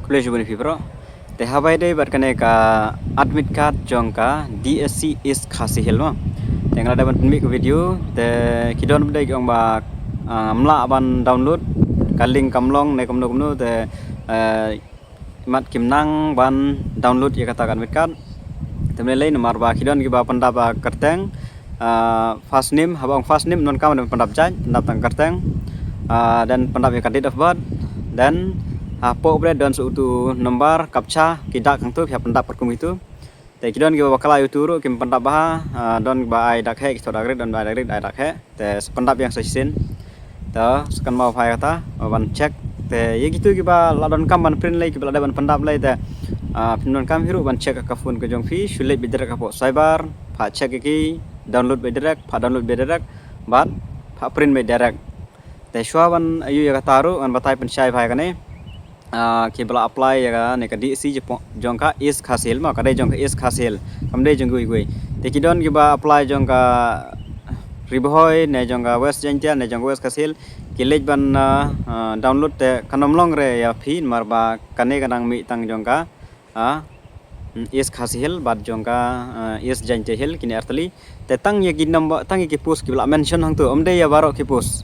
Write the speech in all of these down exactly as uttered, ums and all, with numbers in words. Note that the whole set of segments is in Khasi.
Khublei shibun ïa phi baroh. Te haba ïadei bad kane ka admit card jong ka D S C East Khasi Hills mo, te nga la dep ban pynmih ka video. Te ki don ba dei ki ong ba, ah, ym lah ban download, ka link kam long ne kumno kumno, te, eh, mat kim nang ban download ïa kata ka admit card. Te mynta lei namar ba ki don kiba pyndap, ah, kyrteng, ah, first name, haba ong first name, ym donkam ban pyndap jait, pyndap tang kyrteng. Ah, then pyndap ïa ka date of birth, then hapoh bret don sa utu number, captcha, ki dak hangtu, phi hap pyndap katkum kitu. Te ki don kiba bakla ïa utu ruh, kim pyndap bha, ah, don ba ai dak heh, ki thoh dak rit, don ba ai dak rit, ai dak heh. Te sa pyndap ïa nga sa shisien. Te sa kynmaw bha ïa kata, ban check. Te ïa kitu kiba la donkam ban print lei, kiba la dep ban pyndap lei te, ah, phim donkam hi ruh ban check ha ka phone ka jong phi, shu leit beit direct hapoh cyber, phah check ïa ki, download beit direct, phah download beit direct, bad phah print beit direct. Te shuwa ban ïoh ïa kata ruh, ngan batai pynshai bha ïa kane. Ah, kiba la apply ïa kane ka D S C jong ka East Khasi Hills mo, ka dei jong ka East Khasi Hills, kam dei jong kiwei kiwei. Te ki don kiba apply jong ka Ri Bhoi, ne jong ka West Jaintia, ne jong ka West Khasi Hills, ki leit ban, ah, ah, download te kan ym long re ïa phi namar ba kane ka dang mih tang jong ka, ah, East Khasi Hills bad jong ka, ah, East Jaintia Hills, kine artylli. Te tang ïa ki number, tang ïa ki post kiba la mention hangtu, ym dei ïa baroh ki post.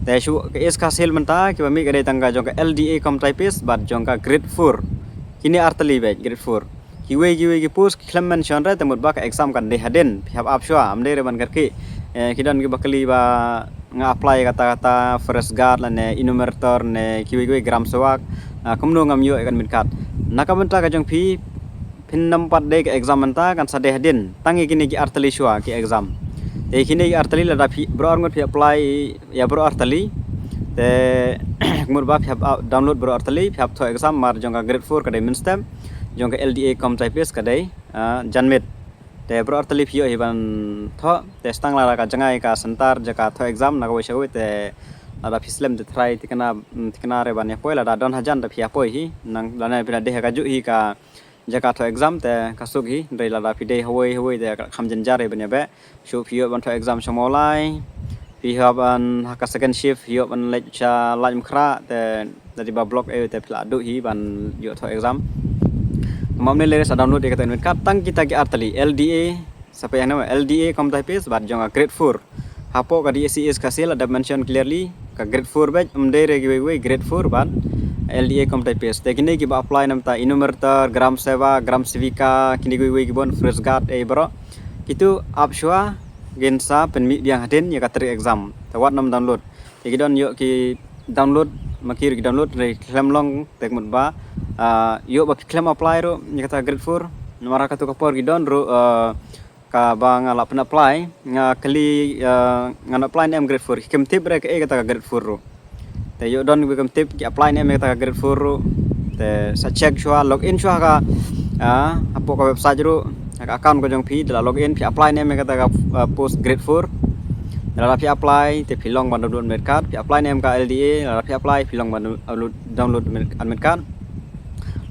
Te shu ka East Khasi Hills mynta kiba mih ka dei tang ka jong ka L D A com typist bad jong ka grade four. Kine artylli beit, grade four. Kiwei kiwei ki post ki khlem mention re, te mut ba ka exam kan dei hadien, phi hap ap shuwa, ym dei re ban kyrkieh. Eh, ki don kiba kylli ba nga apply kata kata forest guard lane enumerator ne kiwei kiwei gram sewak, ah, kumno ngam ïoh ïa ka admit card. Na ka bynta ka jong phi, phin nym pat dei ka exam mynta, kan sa dei hadien. Tang ïa kine ki artylli shuwa ki exam. Te kine ki artylli lada phi baroh arngut phi apply ïa baroh artylli. Te mut ba phi hap, ah, download baroh artylli, phi hap thoh exam namar jong ka grade four ka dei mynstep, jong ka L D A com typist ka dei, ah, janmiet. Te baroh artylli phi ïoh hi ban thoh, te tang lada ka jngai ka center jaka thoh exam na kawei sha kawei, te lada phi slem te try thikna, mm, thikna re ban ïa poi, lada don hajan te phi ïa poi hi, nang lane phi la dei ha kajuh hi ka jaka thoh exam te ka suk hi, hynrei lada phi dei hawei hawei te ka kham jynjar hi ban ïa beh. Shu phi ïoh ban thoh exam sha Mawlai, phi ïoh ban ha ka second shift, phi ïoh ban leit sha Laitumkhrah, te lada dei ba block eight te phi la duh hi ban ïoh thoh exam. Kumba mynne lei re sa download ïa kata admit card, tang kita ki artylli, L D A, sa peit hangne mo, L D A com typist bad jong ka grade four. Hapoh ka D S C East Khasi Hills la dep mention clearly ka grade four beit, ym dei re kiwei kiwei, grade four bad L D A com typist. Te kine kiba apply namar ta enumerator, gram sewak, gram sevika, kine kiwei kiwei ki bun, forest guard, ei baroh. Kitu ap shuwa, kin sa pynmih biang hadien ïa ka tarik exam. Te wat nym download. Te ki don ïoh ki download, ma ki ruh ki download, hynrei khlem long, te ka mut ba, ah, ïoh ba phi khlem apply ruh ïa kata grade four. Namar ha katu ka por ki don ruh, ah, kaba nga la pyn-apply, nga kylli, ah, ngan apply ne em grade four. Kim tip re kaei kata ka grade four ruh. Te ïoh don kiba kim tip ki apply ne em ïa kata ka grade four ruh. Te sa check shuwa, log in shuwa ha ka, ah, hapoh ka website ruh, ha ka account ka jong phi, te la log in, phi apply ne em ïa kata ka, ah, post grade four. Te lada phi apply, te phi long ban download admit card, phi apply ne em ka L D A, lada phi apply, phi long ban download, download admit, admit card.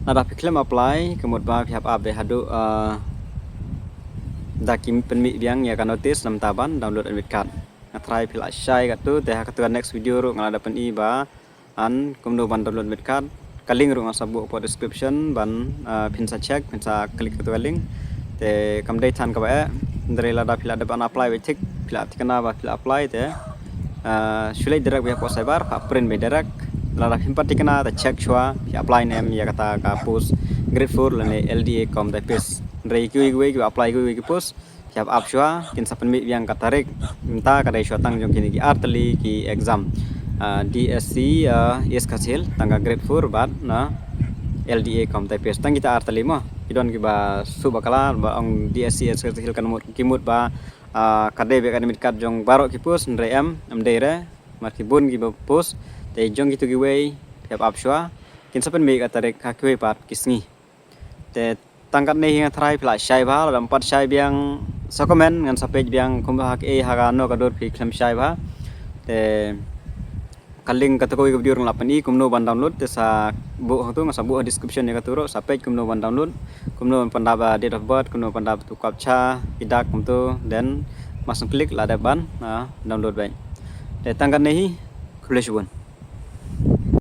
Lada phi khlem apply, ka mut ba phi hap ap beit haduh, ah, da ki pynmih biang ïa ka notice namar ta ban download admit card. Nga tharai phi la shai katu, te ha katu ka next video ruh nga la da pyni ba, an kumno ban download admit card. Ka link ruh nga sa buh hapoh description ban, ah, phin sa check, phin sa click katu ka link. Te kam dei than kaba eh, hynrei lada phi la dep ban apply beit thik, phi la thikna ba phi la apply te, ah, shu leit direct beit hapoh cyber, phah print beit direct. Lada phim pat thikna te check shuwa, phi apply ne em ïa kata ka post grade four lane L D A com typist. Hynrei kiwei kiwei kiba apply kiwei kiwei ki post, phi hap ap shuwa, kin sa pynmih biang ka tarik. Mynta ka dei shuwa tang jong kine ki artylli ki exam. Ah, D S C, ah, East Khasi Hills, tang ka grade four bad na L D A com typist. Tang kita artylli mo. Ki don kiba shu bakla ba ong D S C East Khasi Hills kan mut, ki mut ba, ah, ka dei beit ka admit card jong baroh ki post, hynrei em, em dei re. Namar ki bun kiba post. Te jong kitu kiwei, phi hap ap shuwa, kin sa pynmih ka tarik ha kiwei pat ki sngi. Te tang katne hi nga tharai phi la shai bha, lada ym pat shai biang sa comment, ngan sa peit biang kumba ha kaei ha kano ka dur phi khlem shai bha. Te ka link katu kawei ka video ruh nga la pyni kumno ban download, te sa buh hangtu, nga sa buh ha description ïa katu ruh, sa peit kumno ban download, kumno ban pyndap, ah, date of birth, kumno ban pyndap tu captcha, ki dak kumtu, then mas click la dep ban, ah, download beit. Te tang katne hi, khublei shibun.